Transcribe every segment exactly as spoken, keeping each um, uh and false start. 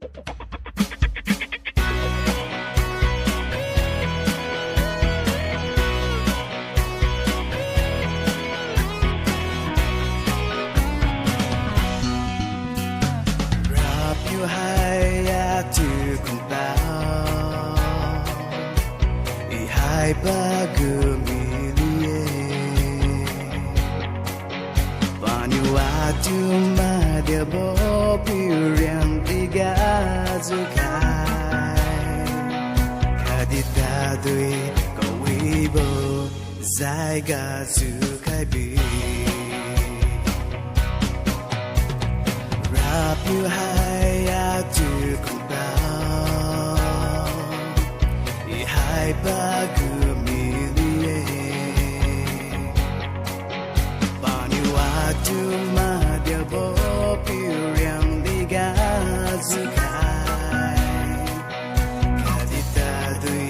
Rapiu hai atu kungpao, i hai pagu mili-e. Paniu atu madiabo piu riang diga jukhai, khatdi tadui kawibo zai gasu khaibi. Rapiu hai atu kungpao, i hai pagu mili-e. Paniu atu madiabo piu riang diga jukhai, khatdi tadui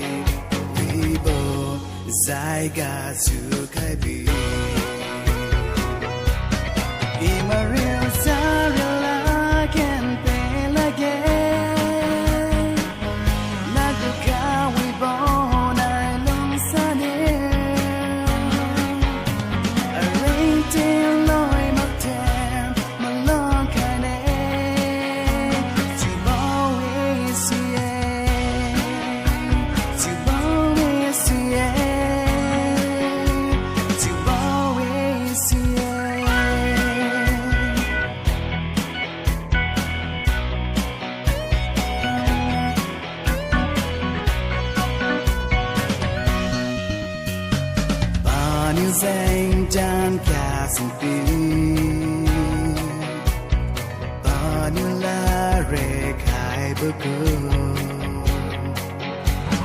wibo zai gasu khaibi. I mariu sariu la ken pe lakge, nagu kawibo nai lungsane. Aringting loi makten malong khaine, chiubo-e si-e, chiubo-e si-e, chiubo-e si-e. Paniu jeng jan kasinpi, paniu ladriat khaibo gu,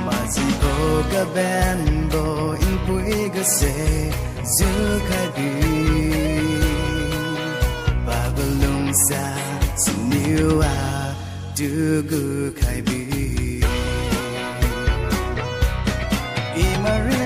majibo kabenbo npui gase jukhaibi. Pagulungsa siniu atu gukhaibi. I mari